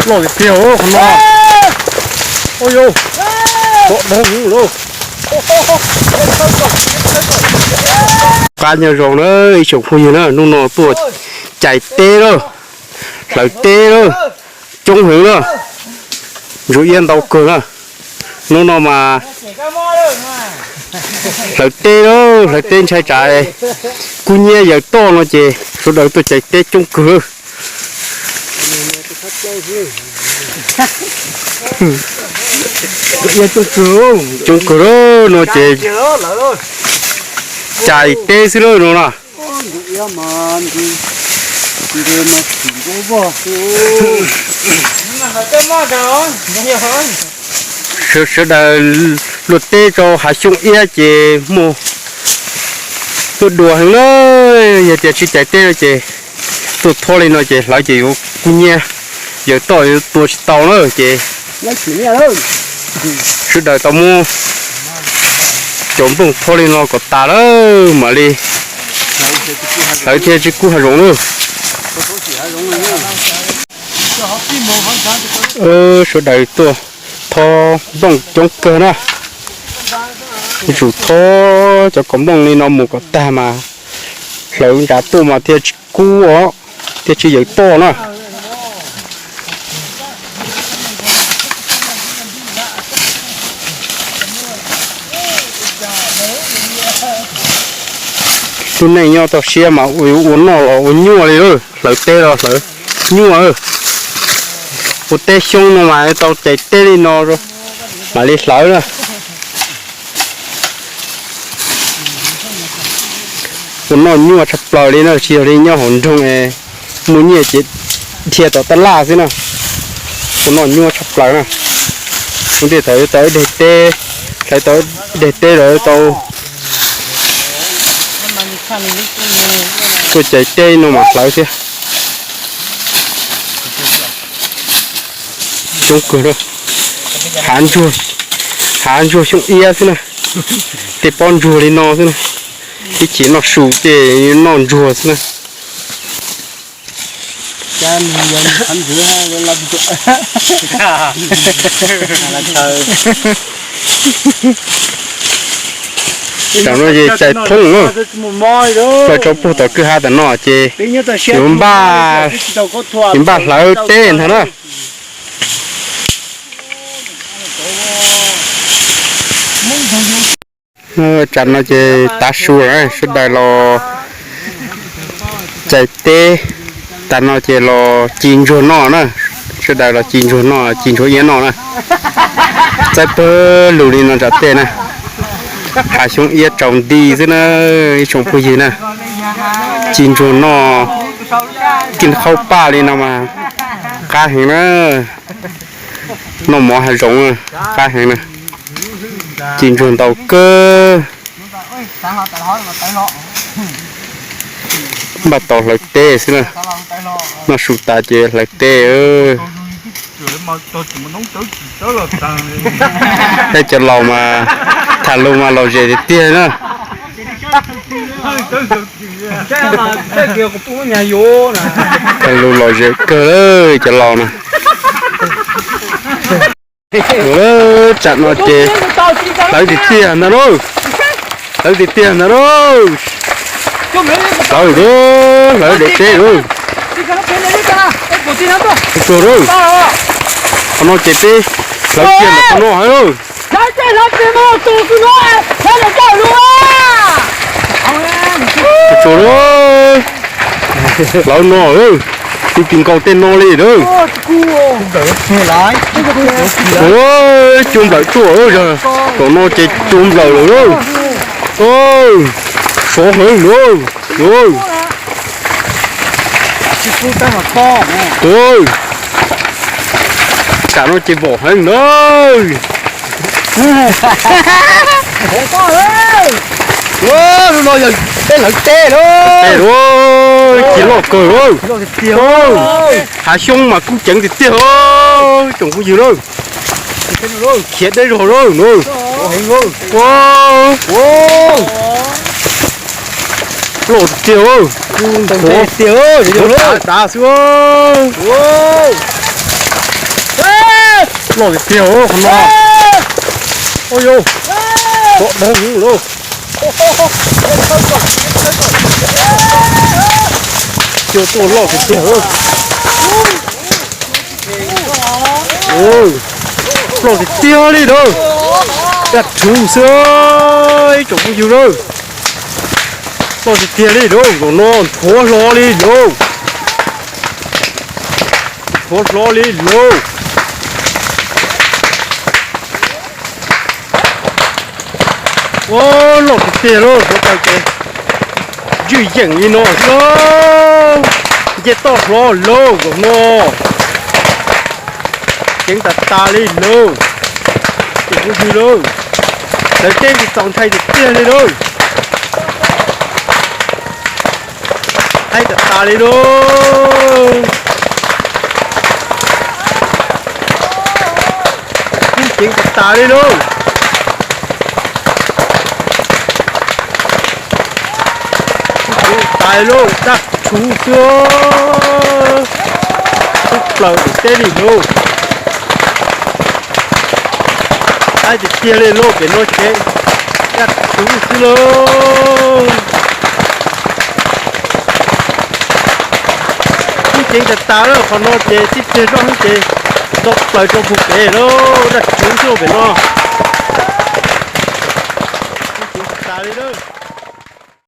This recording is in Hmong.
Loj tiag tiag qhov no. Ua yus, qab nyob zoo na ib tsoom phooj ywg na, hnub no tuaj cais teb lawm, hlawv teb lawm, coob heev na, ntsuag iab ntau kawg na. Hnub no mas hlawv teb lawm, hlawv teb ntshai tsam kub nyiab yawm toj no ces sawv daws tuaj cais teb coob kawg. Coob kawg no ces cais teb xwb lawm no na. Sawv daws luaj teb rau hav xyoob iab ces muaj tuaj dua heev na. Yog tias tsis cais teb no ces tuaj thob li no ces hlawv ces yuav kub nyiab yawm toj yuav tua tsis tau na ces sawv daws tau muab cov nplooj thob li no kom tas lawm mam li hlawv thiaj tsis kub hav zoov na. Sawv daws tuaj thob nplooj coob kawg na. Zuj zus thob cov kaus nplooj li no mus kom tag mas hlawv nrad tuaj mas thiaj tsis kub os, thiaj tsis yawm toj na. Lub neej nyob toj siab mas ua noj los ua nyuaj li, hlawv teb los hlawv nyuaj. Ua teb xyoob no mas tau cais teb li no mam li hlawv na. Ua noj nyuaj tshaj plaws li na, tsis yog li nyob hauv nroog es muaj nyiaj ces dhia tom tab laj xwb na. Ua noj nyuaj tshaj plaws na. Ntej thaum yuav tau ib daim teb, hlawv tau ib daim teb los yuav tau tuaj cais teb no mas hlawv thiab. Coob kawg, hav ntsuag, hav ntsuag xyoob iab xwb na. Tej pob ntsuag li no xwb na. Ib chim noj su ces noj ntsuag xwb na. Tam no ces cais thoob na, cais rau puag tom kwj ha tam no ces yuav npaj, yuav npaj hlawv teb ntag na. Tsam no ces tav su lawm, sawv daws los cais teb, tas no ces los ci ntsuag noj na. Sawv daws los ci ntsuag noj, ci ntsuag iab noj na. Txawb pawg lug li no nram tej na, hav xyoob iab tsaus nti xwb na, ib tsoom phooj ywg na. Ci ntsuag noj, ci qhaub paj li no mas qab heev na. Noj mov hav zoov qab heev na. Ci ntsuag ntau kawg. Npaj tau hlawv teb xwb na. Noj su tas ces hlawv teb. Peb cov laus mas tham lus mas lom zem tiag tiag na. Tham lus lom zem kawg cov laus na. Tsam no ces hlawv tiag tiag ntag lauj. Hlawv tiag tiag ntag lauj. Hlawv, hlawv daim teb lauj. Tsuag lauj. Qhov no ces peb hlawv tiag ntawm qhov no heev lauj. Tsuag lauj. Hlawv no, tsis tim nkaus tej no li lauj. Cua nplawm tuaj, zaum no ces cua nplawm lawm lauj. Sov heev lauj. Tsam no ces vom heev na. Lub no yog peb hlawv teb lauj. Ci loj kawg lauj. Hav xyoob mas kub ceev tiag tiag, tsoom phooj ywg lauj. Khiav deb zog lauj. Loj tiag tiag, dav xwb. Loj tiag tiag qhov no. Ua yau, loj dawb lauj. Cua tuaj loj tiag tiag. Loj tiag tiag li lauj. Daj rhuv xwb ib tsoom phooj ywg lauj. Loj tiag tiag li lauj, zaum no nthuav hlo li lauj. Nthuav hlo li lauj. Ua, loj tiag tiag lauj, nthuav tau ces zwj yeem li no xwb lauj. Nce toj hlo lauj zaum no. Ceev tas tas li lauj. Ces kuj yog lauj, lawv teb tsis txaus ntshai tiag tiag li lauj. Haib tas tas li lauj. Kuj ceev tas tas li lauj. Kuj ceev tas li lauj, daj rhuv xwb. Tub plaws tim teb li lauj. Haib tiag tiag li lauj, pem no ces daj rhuv xwb lauj. Kuj ceev tas tas lawm, qhov no ces tib pliag zoj xwb ces tso plaws rau puag pem lauj, daj rhuv xwb pem no. Kuj ceev tas tas li lauj.